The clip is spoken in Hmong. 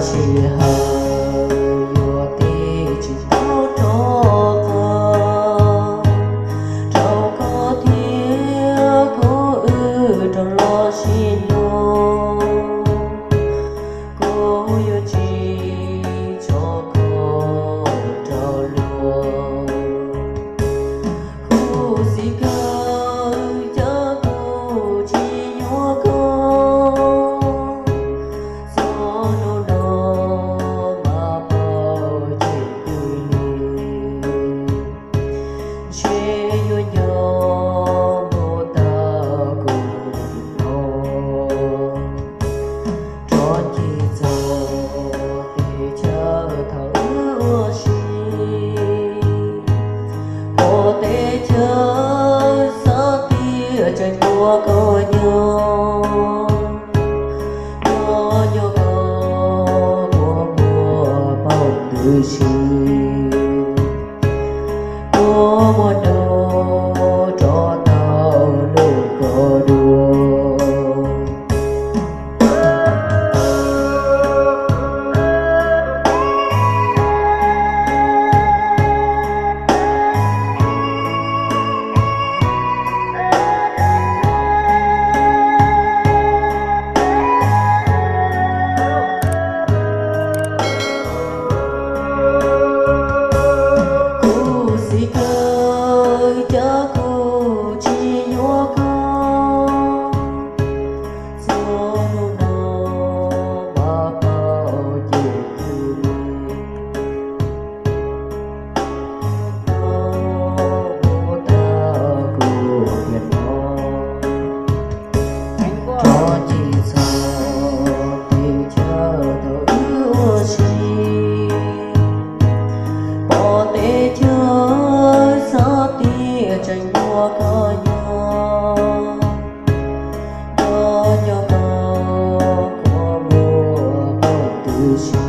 Sij hawm yuav tib tsis tau rov qab rau koj thiab kuv wb rov los sib nyob. Kuv yuav tsis tso koj rau luag. Khuv xim kawg cas kuv tsis yuav koj, txog hnub no mas paub tseeb twg li. Ntshe yuav nco mus tag kuv tiam no. Rov ncig txog teb chaws thaum wb ua si, pom teb chaws xav tias tseem muaj koj nyob. Nyob nyob koj puas muaj paub ntws si, puas muaj nug rov tau lub koj dua. Khuv xim kawg cas kuv tsis yuav koj, txog hnub no mas paub tseeb twg li. Tau mus tag kuv tiam no. Rov ncig txog teb chaws thaum wb ua si, pom teb chaws xav tias tseem muaj koj nyob. Nyob nyob koj puas muaj paub ntws si,